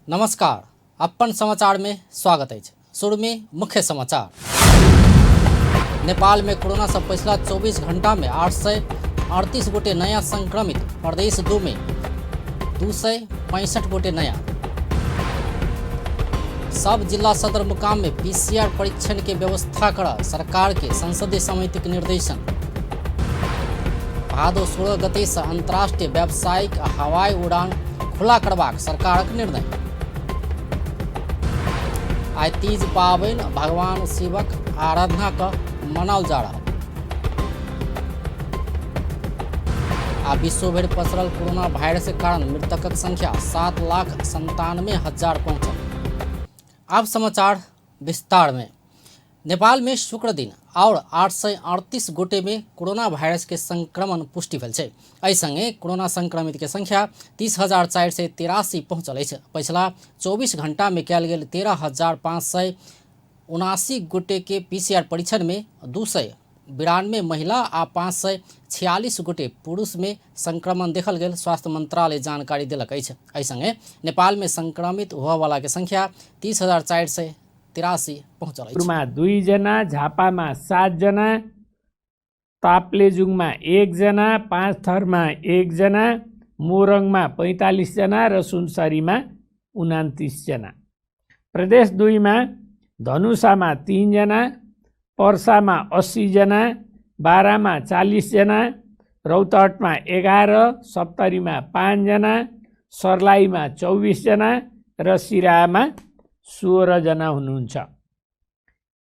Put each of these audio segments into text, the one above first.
नमस्कार, अपन समाचार में स्वागत अछि। शुरू में मुख्य समाचार। नेपाल में कोरोना से पिछला 24 घंटा में 838 गोटे नया संक्रमित, प्रदेश 2 में 265 गोटे नया। सब जिला सदरमुकाम में पीसीआर परीक्षण के व्यवस्था कर सरकार के संसदीय समिति के निर्देशन। भादो 16 गते से अंतर्राष्ट्रीय व्यावसायिक हवाई उड़ान खुला करबाक सरकारक निर्णय। आइ तीज पाबनि भगवान शिवक आराधना क मनाओल जा रहल। आ विश्व भरि पसरल कोरोना वायरस के कारण मृतकक संख्या 7,97,000 पहुंचल। आब समाचार विस्तार में। नेपाल में शुक्र दिन और 838 गोटे में कोरोना वायरस के संक्रमण पुष्टि भेल छै। एहि संगे कोरोना संक्रमित के संख्या 30,483 पहुंचल अछि। पछिला 24 घंटा में कयल गेल 13,579 गोटे के पीसीआर परीक्षण में 292 महिला आ 546 गोटे पुरुष में संक्रमण देखल गेल स्वास्थ्य मंत्रालय जानकारी देलक अछि। एहि संगे नेपाल में संक्रमित होबयवला के संख्या 30,483 पहुंचल अछि। मा 2 जना, झापामा 7 जना, ताप्लेजुङमा 1 जना, पाँचथरमा 1 जना, मोरङमा 45 जना र सुनसरीमा 29 जना। प्रदेश 2 मा धनुषामा 3 जना, पर्सामा 80 जना, बारामा 40 जना, रौतहटमा 11, सप्तरीमा 5 जना, सर्लाहीमा 24 जना र सिराहामा 16 जना हुनुहुन्छ।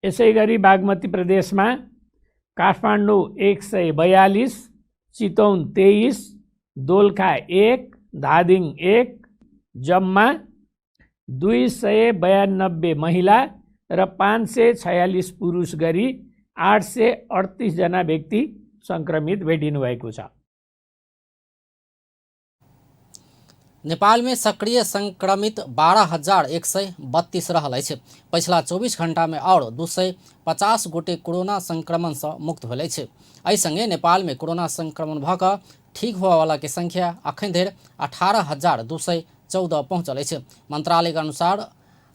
यसै गरी बागमती प्रदेशमा काठमाडौँ 142, चितवन 23, दोलखा 1, धादिङ 1, जम्मा 292 महिला र 546 पुरुष गरी 838 जना व्यक्ति संक्रमित भेटिनु भएको छ। नेपाल में सक्रिय संक्रमित 12,132 रहल अछि। पछिला 24 घंटा में और 250 गोटे कोरोना संक्रमण से मुक्त भेल अछि। एहि संगे नेपाल में कोरोना संक्रमण भऽ कऽ ठीक होबयवला के संख्या अखन धरि 18,214 पहुंचल अछि। मंत्रालय के अनुसार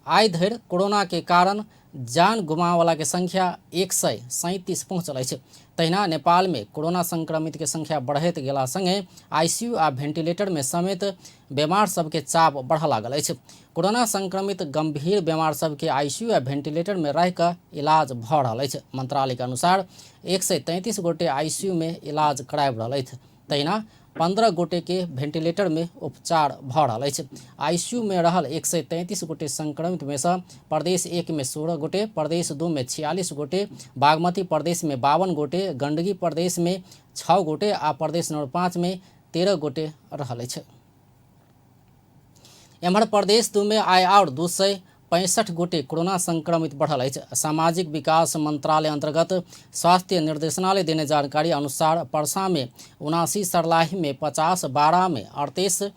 आइ धरि कोरोना के कारण जान गुमावला के संख्या 137 पहुंचल अछि। तहिना नेपाल में कोरोना संक्रमित के संख्या बढ़ैत गेला संगे आईसीयू आ वेंटिलेटर में समेत बीमार सबके चाप बढ़ऽ लागल अछि। कोरोना संक्रमित गंभीर बीमार सबके आईसीयू आ वेंटिलेटर में रहि कऽ इलाज भऽ रहल अछि। मंत्रालय के अनुसार 133 गोटे आईसीयू में इलाज कराबि रहल अछि। तहिना 15 गोटे के वेंटिलेटर में उपचार भऽ रहल अछि। आईसीयू में रहल 133 गोटे संक्रमित में सँ प्रदेश 1 में 16 गोटे, प्रदेश 2 में 46 गोटे, बागमती प्रदेश में 52 गोटे, गंडकी प्रदेश में 6 गोटे आ प्रदेश नंबर 5 में 13 गोटे रहल अछि। एम्हर प्रदेश 2 में आइ आओर 265 गोटे कोरोना संक्रमित बढ़ल अछि। सामाजिक विकास मंत्रालय अंतर्गत स्वास्थ्य निर्देशनालय देने जानकारी अनुसार परसा में 79, सर्लाही में 50, बारा में 38,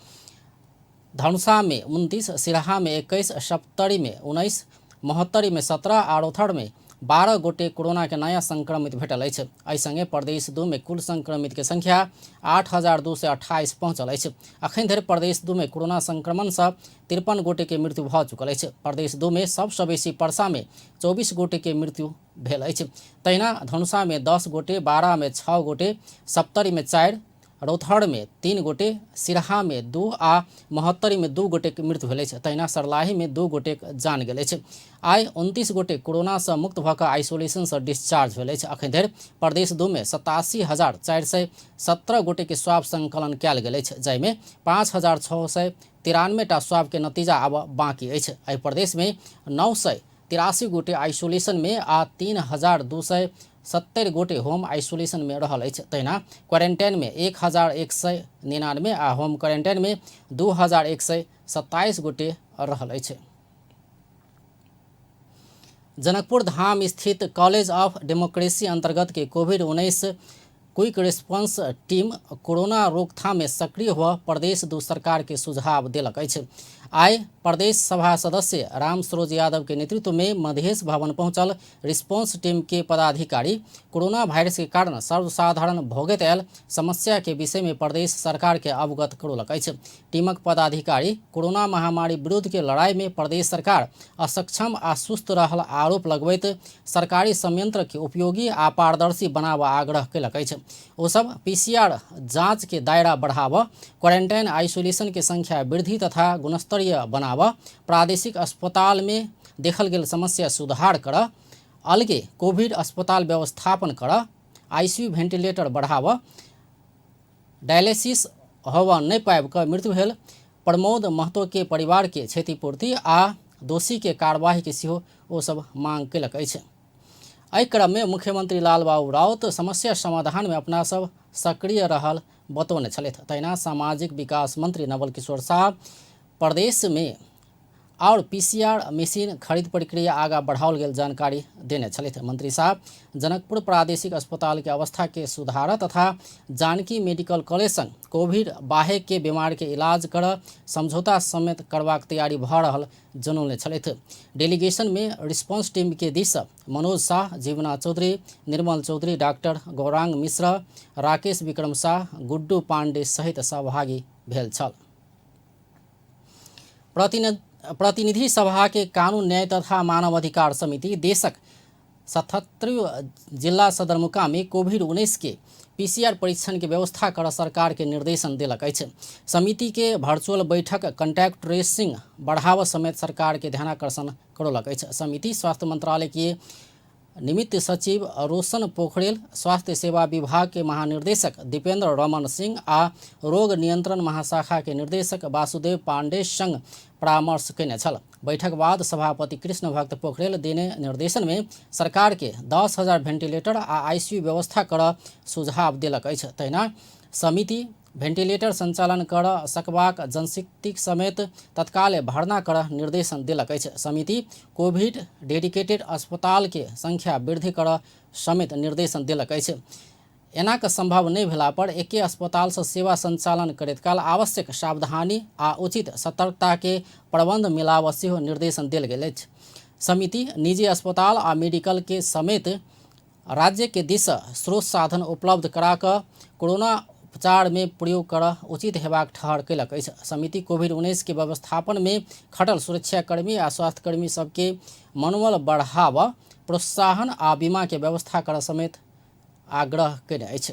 धनुषा में 29, सिरहा में 21, सप्तरी में 19, महोत्तरी में 17 आ रौतहट में 12 गोटे कोरोना के नया संक्रमित भेटल अछि। एहि संगे प्रदेश 2 में कुल संक्रमित के संख्या 8,228 पहुंचल अछि। अखन धरि प्रदेश 2 में कोरोना संक्रमण से 53 गोटे के मृत्यु भऽ चुकल अछि। प्रदेश 2 में सबसँ बेसी परसा में 24 गोटे के मृत्यु भेल अछि। तहिना धनुषा में 10 गोटे, बारा में 6 गोटे, सप्तरी में 4, रौतहट में 3 गोटे, सिरहा में 2 आ महोत्तरी में 2 गोटे के मृत्यु भेल अछि। तहिना सर्लाही में 2 गोटे के जान गेल अछि। आइ 29 गोटे कोरोना से मुक्त भऽ कऽ आइसोलेशन से डिस्चार्ज भेल अछि। अखन धरि प्रदेश 2 में 87,417 गोटे के स्वाब संकलन कयल गेल अछि, जाहिमे 5,693 टा स्वाब के नतीजा आब बाकी अछि। एहि प्रदेश में 983 गोटे आइसोलेशन में आ 3,270 गोटे होम आइसोलेशन में रहल अछि। तहिना क्वारेंटाइन में 1,199 आ होम क्वारेंटाइन में 2,127 गोटे रहल अछि। जनकपुर धाम स्थित कॉलेज ऑफ डेमोक्रेसी अंतर्गत के कोविड-19 क्विक रिस्पांस टीम कोरोना रोकथाम में सक्रिय हुआ प्रदेश दू सरकार के सुझाव देलक अछि। आइ प्रदेश सभा सदस्य राम सरोज यादव के नेतृत्व में मधेश भवन पहुंचल रिस्पांस टीम के पदाधिकारी कोरोना वायरस के कारण सर्वसाधारण भोगैत आयल समस्या के विषय में प्रदेश सरकार के अवगत करौलक अछि। टीमक पदाधिकारी कोरोना महामारी विरुद्ध के लड़ाई में प्रदेश सरकार असक्षम आ सुस्त रहल आरोप लगबैत सरकारी संयंत्र के उपयोगी आ पारदर्शी बनाबऽ आग्रह कयलक अछि। ओ सब पीसीआर जांच के दायरा बढ़ाबऽ, क्वारेंटाइन आइसोलेशन के संख्या वृद्धि तथा गुणस्तरीय बनाबऽ, प्रादेशिक अस्पताल में देखल गेल समस्या सुधार करऽ, अलगे कोविड अस्पताल व्यवस्थापन करऽ, आईसीयू वेंटिलेटर बढ़ाबऽ, डायलिसिस होबऽ नहि पाबि कऽ मृत्यु भेल प्रमोद महतो के परिवार के क्षतिपूर्ति आ दोषी के कार्यवाही के सेहो ओ सब मांग कयलक अछि। एहि क्रम में मुख्यमंत्री लालबाबू राउत समस्या समाधान में अपना सब सक्रिय रहल बतौने छलथि। तहिना सामाजिक विकास मंत्री नवल किशोर साह प्रदेश में आओर पीसीआर मशीन खरीद प्रक्रिया आगाँ बढ़ाओल गेल जानकारी देने छलथि। मंत्री साहब जनकपुर प्रादेशिक अस्पताल के अवस्था के सुधार तथा जानकी मेडिकल कॉलेज संग कोविड बाहेक के बीमार के इलाज कर समझौता समेत करबाक तैयारी भऽ रहल जनौने छलथि। डेलीगेशन में रिस्पांस टीम के दिस मनोज शाह, जीवना चौधरी, निर्मल चौधरी, डॉक्टर गौरांग मिश्र, राकेश विक्रम शाह, गुड्डू पांडे सहित सहभागी भेल छल। प्रतिनिधि सभा के कानून न्याय तथा मानव अधिकार समिति देशक 77 जिला सदरमुकाम में कोविड-19 के पीसीआर परीक्षण के व्यवस्था कर सरकार के निर्देशन देलक अछि। समिति के वर्चुअल बैठक कंटैक्ट ट्रेसिंग बढ़ावा समेत सरकार के ध्यानाकर्षण करौलक अछि। समिति स्वास्थ्य मंत्रालय के निमित्त सचिव रोशन पोखरेल, स्वास्थ्य सेवा विभाग के महानिर्देशक दीपेंद्र रमन सिंह आ रोग नियंत्रण महाशाखा के निर्देशक वासुदेव पांडे संग परामर्श कयने छल। बैठक बाद सभापति कृष्ण भक्त पोखरेल देने निर्देशन में सरकार के 10,000 वेंटिलेटर आ आईसीयू व्यवस्था कर सुझाव देलक अछि। तहिना समिति वेंटिलेटर संचालन कर सकबाक जनशक्ति समेत तत्काल भर्ना कर निर्देशन देलक अछि। समिति कोविड डेडिकेटेड अस्पताल के संख्या वृद्धि कर समेत निर्देशन देलक अछि। एनाक संभव नहि भेला पर एके अस्पताल से सेवा संचालन करैत काल आवश्यक सावधानी आ उचित सतर्कता के प्रबंध मिलाव सेहो निर्देशन देल गेल अछि। समिति निजी अस्पताल आ मेडिकल के समेत राज्य के दिस स्रोत साधन उपलब्ध करा कऽ कोरोना उपचार में प्रयोग कर उचित हेबाक ठहर कयलक अछि। समिति कोविड-19 के व्यवस्थापन में खटल सुरक्षाकर्मी आ स्वास्थ्यकर्मी सबके मनोबल बढ़ाबऽ, प्रोत्साहन आ बीमा के व्यवस्था करऽ समेत आग्रह कयने अछि।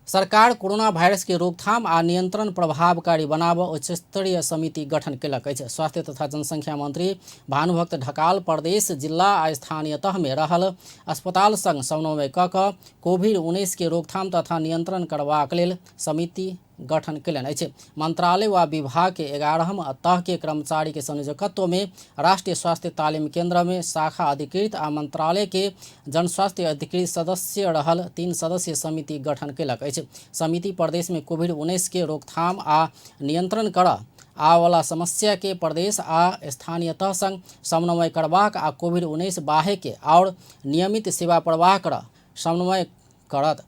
सरकार कोरोना वायरस के रोकथाम आ नियंत्रण प्रभावकारी बनाबऽ उच्च स्तरीय समिति गठन कयलक अछि। स्वास्थ्य तथा जनसंख्या मंत्री भानुभक्त ढकाल प्रदेश, जिला आ स्थानीय तह में रहल अस्पताल संग समन्वय कऽ कऽ कोविड-19 के रोकथाम तथा नियंत्रण करबाक लेल समिति गठन कयलनि अछि। मंत्रालय वा विभाग के 11 तह के कर्मचारी के संयोजकत्व में राष्ट्रीय स्वास्थ्य तालीम केंद्र में शाखा अधिकृत आ मंत्रालय के जनस्वास्थ्य अधिकृत सदस्य रहल 3 सदस्यीय समिति गठन कयलक अछि। समिति प्रदेश में कोविड-19 के रोकथाम आ नियंत्रण कर आबऽवला समस्या के प्रदेश आ स्थानीय तह संग समन्वय करबाक आ कोविड-19 बाहेक के आओर नियमित सेवा प्रवाह कर समन्वय करत।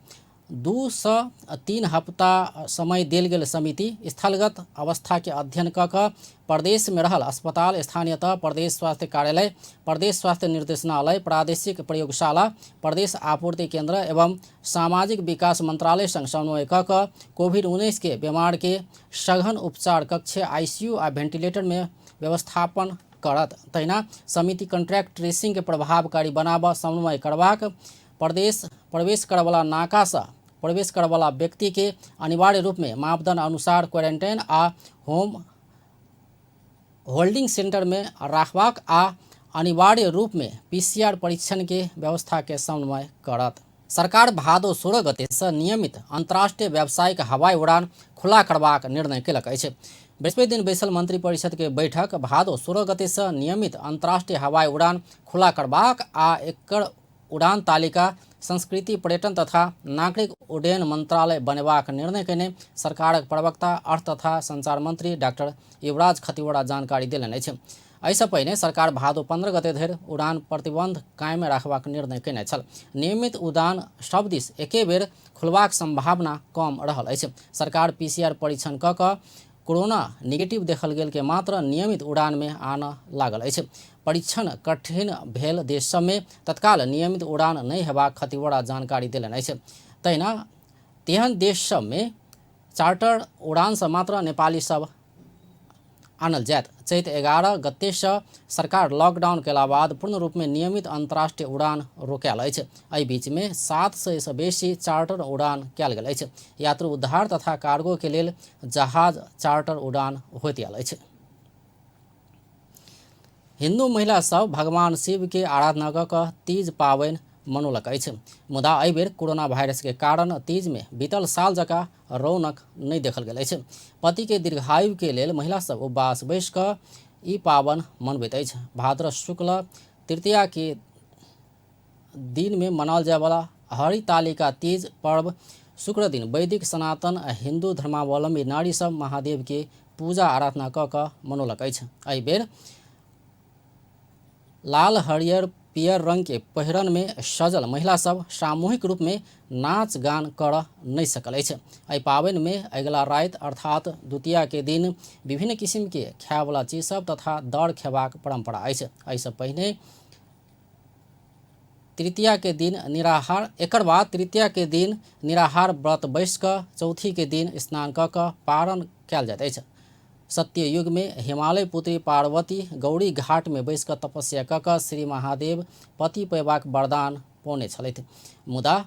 2 सँ 3 हप्ता समय देल गेल समिति स्थलगत अवस्था के अध्ययन कऽ कऽ प्रदेश में रहल अस्पताल, स्थानीय तह, प्रदेश स्वास्थ्य कार्यालय, प्रदेश स्वास्थ्य निर्देशनालय, प्रादेशिक प्रयोगशाला, प्रदेश आपूर्ति केंद्र एवं सामाजिक विकास मंत्रालय संग समन्वय कऽ कऽ कोविड-19 के बीमार के सघन उपचार कक्ष, आईसीयू आ वेंटिलेटर में व्यवस्थापन करत। तहिना समिति कंट्रैक्ट ट्रेसिंग के प्रभावकारी बनाबऽ समन्वय करबाक, प्रदेश प्रवेश करवला नाका सँ प्रवेश करवला व्यक्ति के अनिवार्य रूप में मापदंड अनुसार क्वारेंटाइन आ होम होल्डिंग सेंटर में राखबाक आ अनिवार्य रूप में पीसीआर परीक्षण के व्यवस्था के समन्वय करत। सरकार भादो 16 गते सँ नियमित अंतर्राष्ट्रीय व्यावसायिक हवाई उड़ान खुला करबाक निर्णय कयलक अछि। बृहस्पति दिन बैसल मंत्री परिषद के बैठक भादो 16 गते सँ नियमित अंतर्राष्ट्रीय हवाई उड़ान खुला करबाक आ एकर उड़ान तालिका संस्कृति, पर्यटन तथा नागरिक उड्डयन मंत्रालय बनेबाक निर्णय कयने सरकारक प्रवक्ता अर्थ तथा संचार मंत्री डॉक्टर युवराज खतिवड़ा जानकारी देलनि अछि। एहिसँ पहिने सरकार भादो 15 गते धरि उड़ान प्रतिबंध कायम राखबाक निर्णय कयने छल। नियमित उड़ान सब दिस एके बेर खुलबाक संभावना कम रहल अछि। सरकार पीसीआर परीक्षण कऽ कऽ कोरोना निगेटिव देखल गेल के मात्र नियमित उड़ान में आनऽ लागल अछि। परीक्षण कठिन भेल देश सबमे तत्काल नियमित उड़ान नहि हेबाक खतिवड़ा जानकारी देलनि अछि। तहिना तेहन देश सबमे चार्टर उड़ानसँ मात्र नेपाली सब आनल जायत। चैत 11 गतेसँ सरकार लॉकडाउन कयला बाद पूर्ण रूपमे नियमित अंतर्राष्ट्रीय उड़ान रोकायल अछि। एहि बीचमे 700सँ बेसी चार्टर उड़ान कयल गेल अछि। यात्रु उद्धार तथा कार्गो के लेल जहाज चार्टर उड़ान होइत आयल अछि। हिन्दू महिला सब भगवान शिव के आराधना कऽ कऽ तीज पाबनि मनौलक अछि। मुदा एहि बेर कोरोना वायरस के कारण तीज में बीतल साल जकाँ रौनक नहि देखल गेल अछि। पति के दीर्घायु के लेल महिला सब उपवास बैस कऽ ई पाबनि मनबैत अछि। भाद्र शुक्ल तृतीया के दिन में मनाओल जायवला हरितालिका तीज पर्व शुक्र दिन वैदिक सनातन हिन्दू धर्मावलम्बी नारी सब महादेव के पूजा आराधना कऽ कऽ मनौलक अछि। एहि बेर लाल हरियर पियर रंग के पहिरन में सजल महिला सब सामूहिक रूप में नाच गान कर नहि सकल अछि। एहि पाबनि में अगिला राति अर्थात द्वितीया के दिन विभिन्न किसिम के खायवला चीज सब तथा दर खेबाक परंपरा अछि। एहिसँ पहिने तृतीया के दिन निराहार, एकर बाद तृतीया के दिन निराहार व्रत बैस कऽ चौथी के दिन स्नान कऽ कऽ पारण कयल जाइत अछि। सत्ययुग में हिमालय पुत्री पार्वती गौरी घाट में बैस कऽ तपस्या कऽ कऽ श्री महादेव पति पयबाक वरदान पौने छलथि। मुदा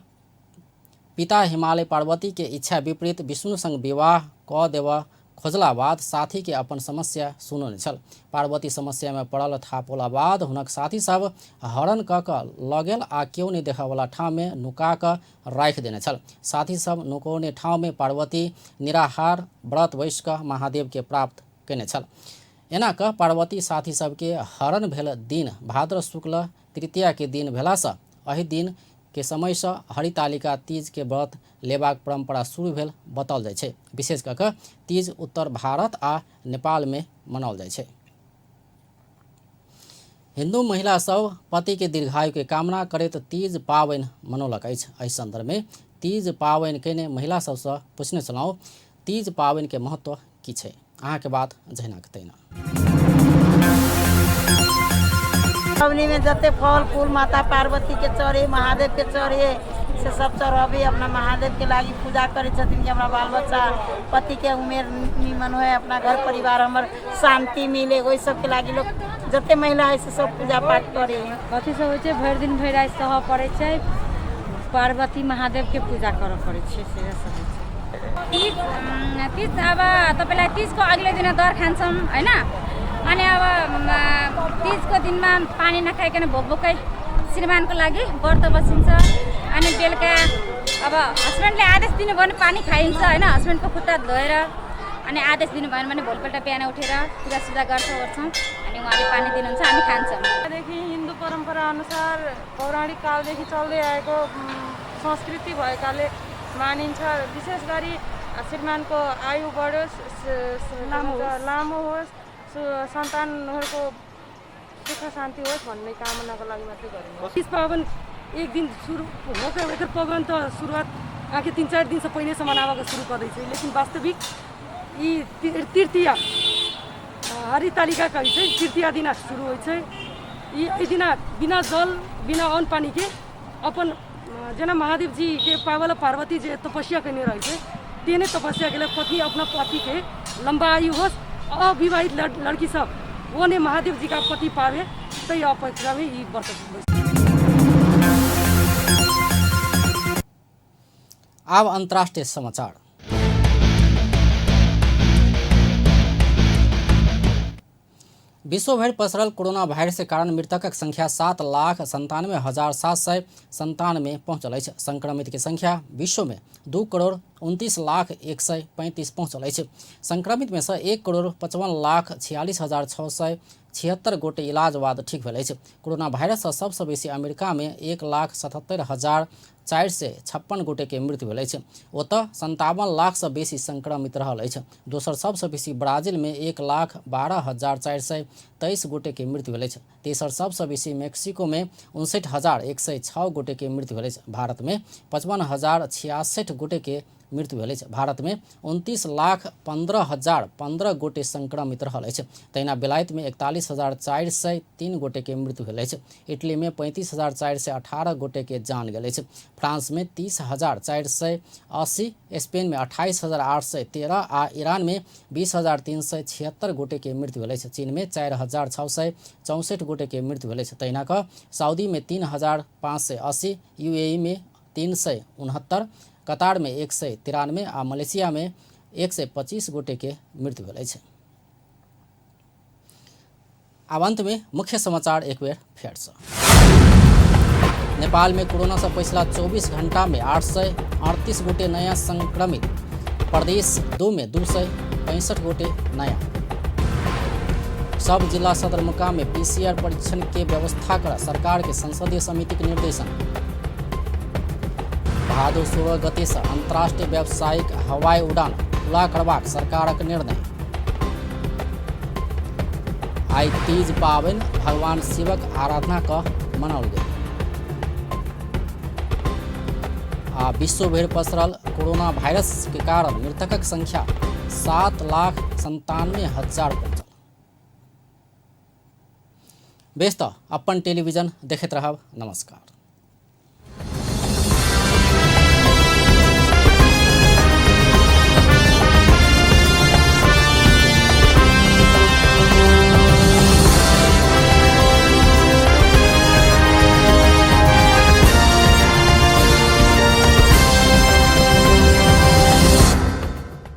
पिता हिमालय पार्वती के इच्छा विपरीत विष्णु संग विवाह कऽ देबऽ खोजला बाद साथी के अपन समस्या सुनौने छल। पार्वती समस्या में पड़ल थाह पौला बाद हुनक साथी सब हरण कऽ कऽ लऽ गेल आ केओ नहि देखऽवला ठाम में नुका कऽ राखि देने छल। साथी सब नुकौने ठाम में पार्वती निराहार व्रत बैस कऽ महादेव के प्राप्त कयने छल। एना कऽ पार्वती साथी सबके हरण भेल दिन भाद्र शुक्ल तृतीया के दिन भेलासँ एहि दिन के समयसँ हरितालिका तीज के व्रत लेबाक परंपरा शुरू भेल बताओल जाइ छै। विशेष कऽ कऽ तीज उत्तर भारत आ नेपाल में मनाओल जाइ छै। हिन्दू महिला सब पति के दीर्घायु के कामना करैत तीज पाबनि मनौलक अछि। एहि संदर्भ में तीज पाबनि केने महिला सबसँ पूछने छलहुँ तीज पाबनि के महत्व की छै। अहाँके बात जहिना के तहिना। पबनीमे जते फल फूल माता पार्वतीके चढ़े, महादेवके चढ़े, से सब चढ़बै, अपना महादेवके लागि पूजा करै छथिन कि हमरा बाल बच्चा पतिके उमेर निमन होइ, अपना घर परिवार हमर शान्ति मिले, ओहि सबके लागि लोक जते महिला है से सब पूजा पाठ करे है। कथी सब होइ छै, भरि दिन भरि राति सहऽ पड़ै छै, पार्वती महादेवके पूजा करऽ पड़ै छै, से सब होइ छै। तिज तिज अब तपाईँलाई तिजको अघिल्लो दिन दर खान्छौँ होइन, अनि अब तिजको दिनमा पानी नखाइकन भोक भोकै श्रीमानको लागि व्रत बसिन्छ। अनि बेलुका अब हस्बेन्डले आदेश दिनुभयो भने पानी खाइन्छ होइन, हस्बेन्डको खुट्टा धोएर, अनि आदेश दिनुभएन भने भोलिपल्ट बिहान उठेर पूजासुजा गर्छौँ ओर्छौँ, अनि उहाँले पानी दिनुहुन्छ, हामी खान्छौँ। देखि हिन्दू परम्परा अनुसार पौराणिक कालदेखि चल्दै आएको संस्कृति भएकाले मानिन्छ। विशेष गरी श्रीमानको आयु बढोस्, लामो होस्, सन्तानहरूको सुख शान्ति होस् भन्ने कामनाको लागि मात्रै गरिन्छ। तिज पाबनि एक दिन सुरु होकर एकर पाबनि तऽ शुरुआत अहाँके 3-4 दिनसँ पहिनेसँ मनाबऽके शुरू कऽ दै छै, लेकिन वास्तविक ई तृतीया हरितालिका कहै छै, तृतीया दिना शुरू होइ छै। ई एहि दिना बिना जल बिना अन्न पानीके अपन जेना महादेव जीके पावल पार्वती जे तपस्या केने रहै छै तेहने तपस्या केलक पत्नी अपना पतिके लम्बा आयु होस्, अविवाहित लड़की सब वो ने महादेव जी का पति पावे तै अपेक्षामे ई व्रत। आब अंतर्राष्ट्रीय समाचार। विश्वभरि पसरल कोरोना वायरस के कारण मृतकक संख्या 7,97,797 पहुंचल अछि। संक्रमित के संख्या विश्व में 2,29,00,135 पहुंचल अछि। संक्रमित में से 1,55,46,646 76 गोटे इलाज बाद ठीक भेल अछि। कोरोना वायरस सँ सबसँ बेसी अमेरिका मे 1,77,456 गोटे के मृत्यु भेल अछि। ओतऽ 57 लाख सँ बेसी संक्रमित रहल अछि। दोसर सबसँ बेसी ब्राजील मे 1,12,423 गोटे के मृत्यु भेल अछि। तेसर सबसँ बेसी मेक्सिको मे 59,106 गोटे के मृत्यु भेल अछि। भारत मे 55,066 गोटे के मृत्यु भेल अछि। भारत मे 29,15,015 गोटे संक्रमित रहल अछि। तहिना बेलायत मे 41,403 गोटे के मृत्यु भेल अछि। इटली मे 35,418 गोटे के जान गेल अछि। फ्रांस मे 30,480, स्पेन मे 28,813 आ ईरान मे 20,376 गोटे के मृत्यु भेल अछि। चीन मे 4,664 गोटे के मृत्यु भेल अछि। तहिना कऽ सऊदी मे 3,580, यूएई मे 369, कतार मे 193 आ मलेशिया मे 125 गोटे के मृत्यु भेल अछि। आब अंत में मुख्य समाचार एक बेर फेर से। नेपाल में कोरोना से पिछला 24 घंटा में 838 गोटे नया संक्रमित। प्रदेश 2 में 265 गोटे नया। सब जिला सदरमुकाम में पीसीआर परीक्षण के व्यवस्था कर सरकार के संसदीय समिति के निर्देशन। भादो 16 गते से अंतर्राष्ट्रीय व्यावसायिक हवाई उड़ान खुला करबाक सरकारक निर्णय। आइ तीज पाबनि भगवान शिवक आराधना क मनाओल गेल। आ विश्व भरि पसरल कोरोना वायरस के कारण मृतकक संख्या 7,97,000 पहुंचल। बेस तऽ अपन टेलीविजन देखैत रहब। नमस्कार।